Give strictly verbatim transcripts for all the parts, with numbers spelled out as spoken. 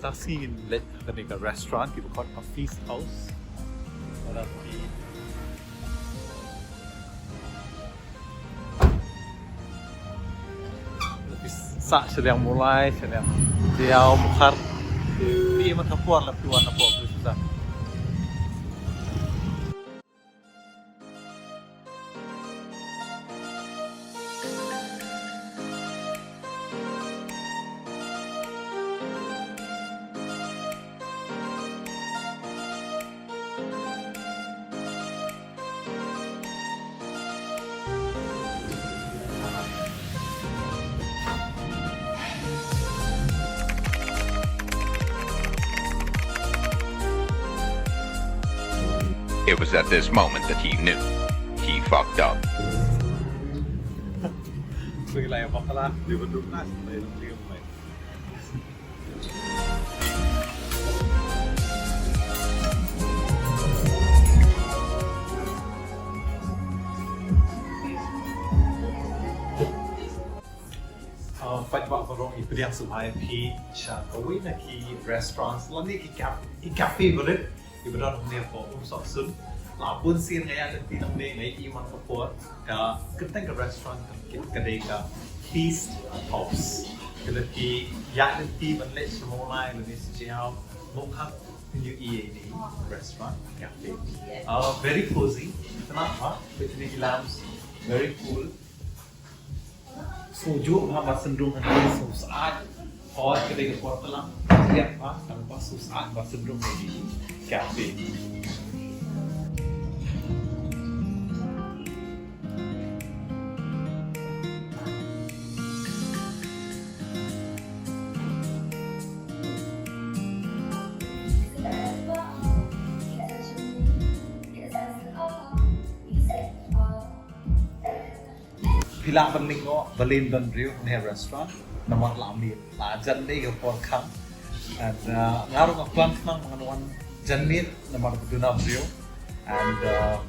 Sa sngi ngin leit ha kane ka restaurant kiba khot ka Feast House. Lada phi, lada phi sah shiliang Mawlai, shiliang Diaw, Mawkhar, phi ïa mad ka por, lada phi wan na por phi sah. It was at this moment that he knew. He fucked up. Uh, paidbah baroh, ngi pdiang sngewbha ïa phi sha kawei na ki restaurants lane ki caf-, ki cafe barit kiba don hangne hapoh Umsohsun. La bun sien nga ïaid lynti nangne, nga ïohi man ka por. Ka kyrteng ka restaurant ka, ka dei ka Feast House. Ka dei, ïaid lynti ban leit sha Mawlai lane sha Jaiaw, Mawkhar, phin ïohi ïa ine i restaurant cafe. Uh, very cozy. Kane, ha, kine ki lamps, very cool. Sngewjuh bha ba sngewdon hangne, sngewsyaid. Hooid, ka dei ka por tlang. Ïa, bha, tang ba sngewsyaid ba sngewdon hangne. Cafe. Phi lah ban lyngngoh balei don briew hangne ha restaurant, namar la miet, la jan dei ka por khang. And, uh, nga ruh nga plan khnang ba ngan wan janmiet namar ba duna briew. And, uh,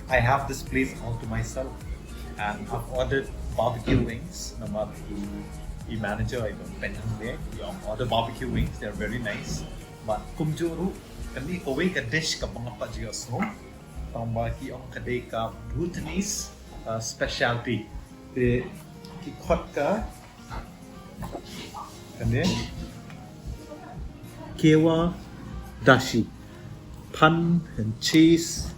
I have this place all to myself. And I've ordered barbecue wings namar i, i manager i don peit hangne, i ong order barbecue wings, they're very nice. But kumjuh ruh, kane kawei ka dish kaba nga pat ju ïohsngew. Tang ba ki ong ka dei ka Bhutanese, uh, specialty. Te ki khot ka, kane, Kewa Dashi, pan and cheese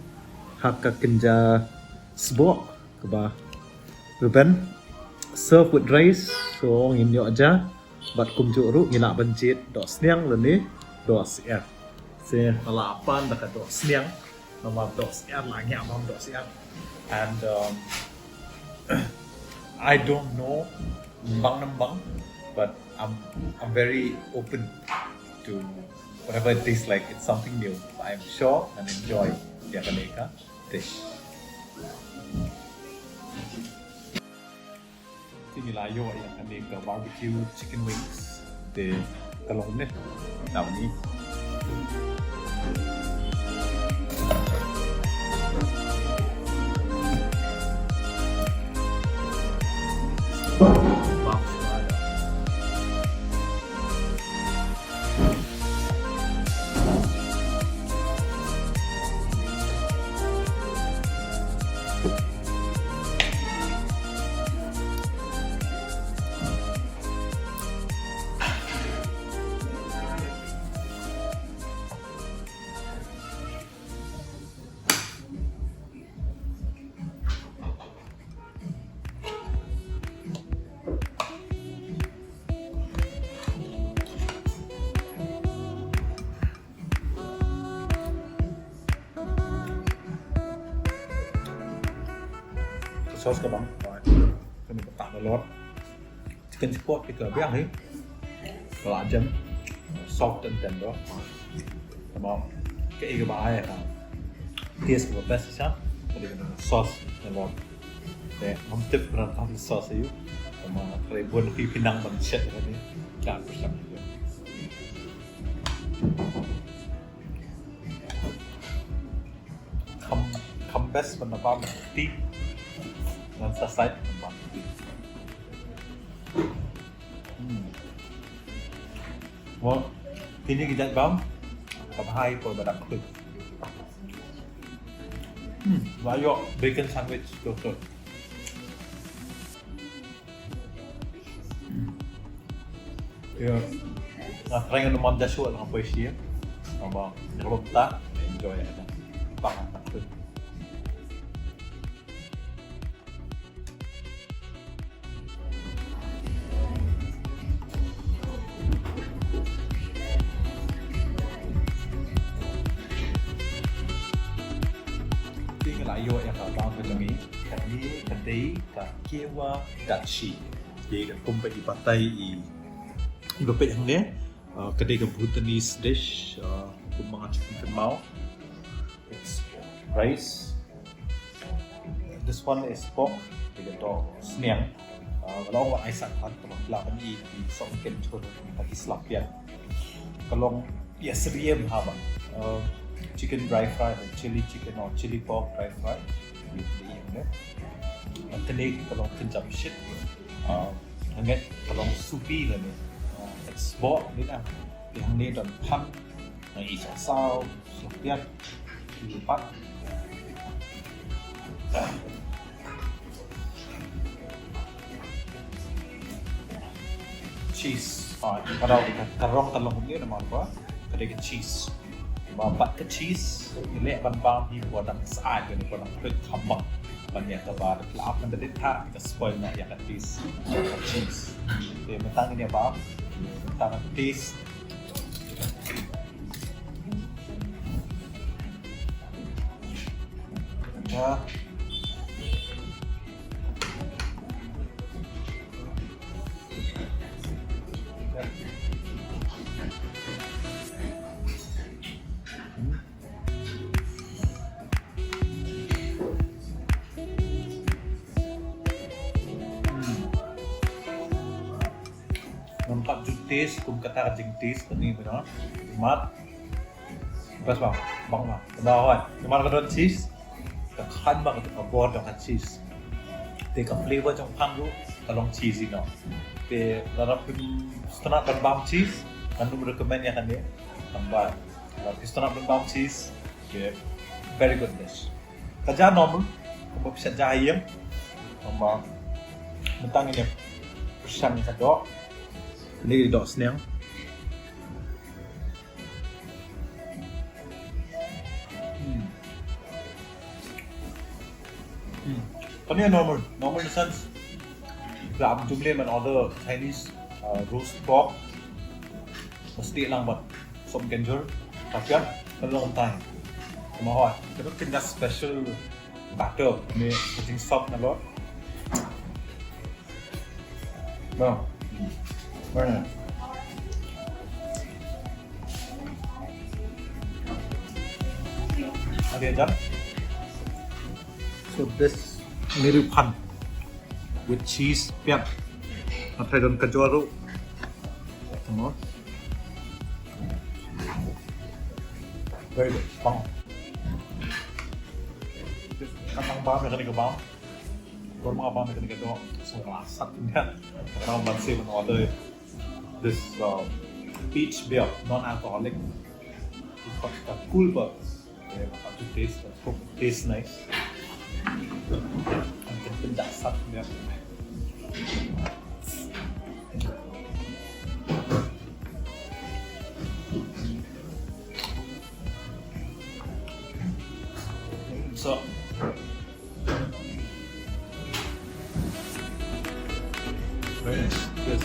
ha ka kynja sboh kaba rben, serve with rice, so ngin ïoh ja. Bad kumjuh ruh ngi lah ban jied dohsniang lane dohsyiar. Te nga la pan da ka dohsniang, namar dohsyiar la ngiah bam dohsyiar. And, um, I don't know bang nam bang, but I'm, I'm very open to whatever it tastes like. It's something new. I'm sure and enjoy ïa kane ka dish. Te ngi la ïoh ïa kane ka barbecue chicken wings. Te ka long ne. Dam ni. Ka sauce ka bang, kane ka tah ka lot. Chicken shuwa te ka biang hi. Ka la jan, soft and tender. Namar kaei kaba ai ka taste kaba best shisha ka dei ka sauce ka lot. Te ngam tip ba ka sauce aïu. Namar ka dei bun ki pynang ban shet kane. Ka pynang. Kham, kham best ban bam ti. Ngan sa sait ban bam ti. Hmm. Mo, Kine ki jait bam ka bha ïa ki por ba dang khluit. Hmm, la ïoh bacon sandwich to to. Hmm. Ïa, nga try ngan ym da shuh la nga poi sha ïing. Haba nga bam ta, enjoy ïa ka. Bang ta khluit. Te nga la ïoh ïa ka bam ka jong ngi. Kane ka dei ka Kewa Dashi. Te ka kum ba i batai i, i ba peit hangne. Uh, ka dei ka Bhutanese dish, uh, kum ma nga shu kynmaw. It's rice. This one is pork. Te ka dei sniang. Uh, ka long wat ai sat pat, ka long la ban i, i song ken chur, ka i slap ïa. Ka long ïa syriem haba. Uh, chicken dry fry, chili chicken or chili pork dry fry. Ïa, ïa, ïa. Kane ka long kynjam shit. Uh, Hangne ka long soupy lane. Ah, ka sboh lane. Te hangne don phan, ah, i saw saw, saw piat, i pat. Cheese. Ah, ka rong, ka, ka rong ka long kumne namar ba ka dei ka cheese. Ba bad ka cheese, ngi leh ban bam hi ba dang sah, ba dang khluit kham bang. Ban ïa kaba da tlap ban da dit ha, ka spoil na ïa ka taste ka cheese. Te mynta ngin ïa bam, mynta ka taste. Ya. Nampak ju taste, kum kata ka jing taste kane, you know. Mat. Bas bang, bang bang. Kena hoi. Kena ka don cheese. Ka khan bang ka bor don ka cheese. Te ka flavor jong phan ruh ka long cheesy noh. Te lada phi sngewtynnat ban bam cheese, ngan ym recommend ïa kane. Tang ba lada phi sngewtynnat ban bam cheese, te very good dish. Ka ja normal, kumba phi shet ja ha ïing. Tang ba mynta ngin ïa pyrshang ïa ka doh. Kane ka doh sniang. Hmm. Hmm. Kane normal, normal in the sense, la am jumle man order Chinese, uh, roast pork. Mesti lang bad sop ginjur, tapi kan long time. Kama hoi, kita kena special batter, ni kucing sop na lo. Bang. Mana? Ada jam. So this miru phan with cheese, piat. Nga try don kajor ruh. Tengok. Very good. Bang. Kata bam ïa kane ka bam. Bor ma bam ïa kane ka doh. So nga sat ïa. Kata ban save on order this, uh, peach beer, non-alcoholic. It's got a cool burn. Yeah, to taste, to taste nice. And the pinch of salt, yeah. So, very nice. Cheers.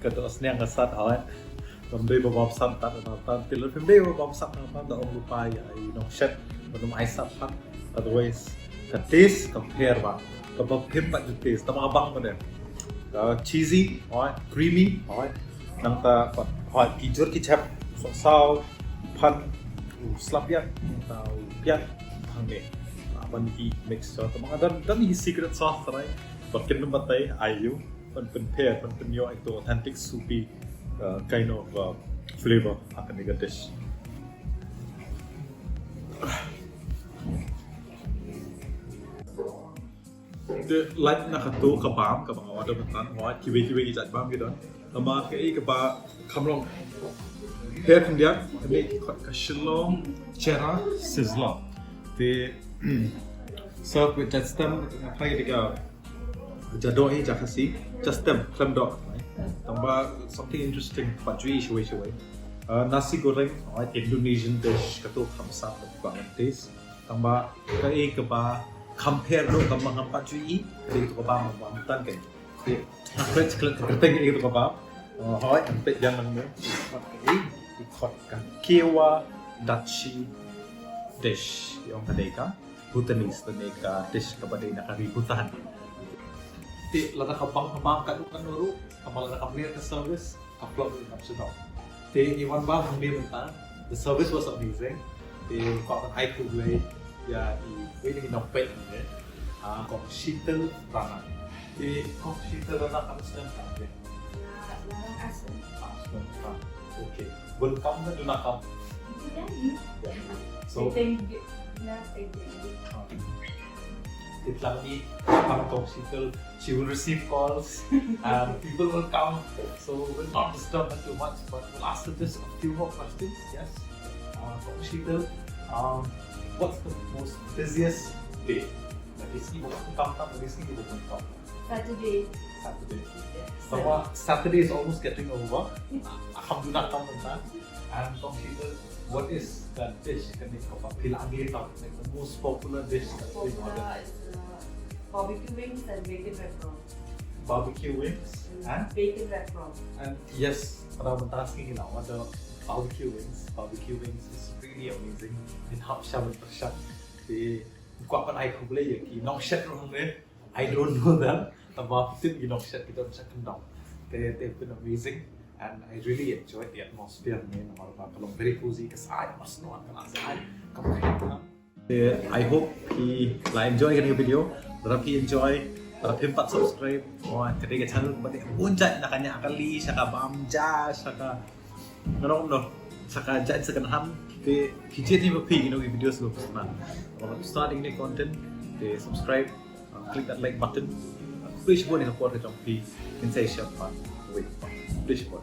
Ka doh sniang ka sat hoi. Kam dei ba bam sat tat na tat, te lada phim dei ba bam sat na tat, da ong lypa ïa i nongshet ba ym ai sat tat. Otherwise ka taste ka pher bha, kaba phim pat ju taste, tang ba bang ba dei. Ka cheesy hoi, creamy hoi. Nangta pat hoi, ki jur ki jhep, saw saw, phan, u slap ïa, nangta u piat, hangne. Ban ki mix, so tang ba don, don hi secret sauce trai. Ba kin ym batai, ai ïa u. Ban pynpher, ban pynïoh ïa ka authentic soupy, uh, kind of, uh, flavor ha kane ka dish. Te lait na kato ka bam kaba nga order mynta, hooid, kiwei kiwei ki jait bam ki don. Tangba kaei kaba kham long pher khyndiat, kane ki khot ka Shillong Chera Sizzler. Te serve with jait stem, nga try da ka ja doh hi, ja Khasi, ja stem, khlem doh. Tangba something interesting, pat ju i shawei shawei. Uh, nasi goreng, hooid, Indonesian dish, kato kham sap, ba ngan taste. Tangba kaei kaba kham pher ruh, kaba ngam pat ju i, kaei kato kaba ngam pat ju i. Te nga klet klet kyrteng kaei kato kaba. Oh, hooid, ngan peit ïa ngan ne. Kaei i khot ka Kewa Dachi dish. Ïa ong ka dei ka Bhutanese, te ne ka dish kaba dei na ka ri Bhutan. Te lada ka bang ka bam katno katno ruh, tangba lada kam ler ka service, ka plot ruh kam sdang. Te i wan bam hangne mynta, the service was amazing. Te kwah ban ai khublei ïa i, wei, i nongpeit hangne, ah, Kong Shital Rana. Te Kong Shital Rana, kam sdang ka, eh? Ïa, ïa, Ashton. Ashton, ah, okay. Welcome na duna kam. Thank you. Yeah. So, thank you. Yeah, thank you. Ah. It love me, come Kong Shital, she will receive calls and people will come. So we'll not disturb her too much, but we'll ask her just a few more questions. Yes. Uh, Kong Shital, um, what's the most busiest day? Like, is it come, come, is it come? Saturday. Saturday. Yes. So, uh, Saturday is almost getting over. Alhamdulillah, come on time. And Kong Shital, what is the dish, kane kaba phi la ong, like, the most popular dish that's being ordered? Popular is, uh, barbecue wings and bacon wrap prawns. Barbecue wings and? Bacon wrap prawns. And yes, para mynta sngi ki la order barbecue wings. Barbecue wings is really amazing. Ngin hap shah ban pyrshang. Te kwah ban ai khublei ïa ki nongshet ruh hangne. I don't know them. Tangba tip ki nongshet ki don sha kyndong. They, they've been amazing and I really enjoyed the atmosphere, man. Namar ba ka long very cozy, ka sah, mas no, ka la sah, ka. Te I hope phi la enjoy kane ka video. Lada phi enjoy, lada phim pat subscribe, oh, ka dei ka channel ba dei bun jait, na ka ñiah kali, sha ka bam ja, sha ka Nga ong kumno, sha ka jait second hand, te phi jied hi ma phi kino ki videos ba phi sngewtynnat. Lada phi sngewtynnat ïa kine ki content, te subscribe, uh, click that like button. Uh, khublei shibun ïa ka por ka jong phi, ngin sa ïashem pat kawei pat. Khublei shibun.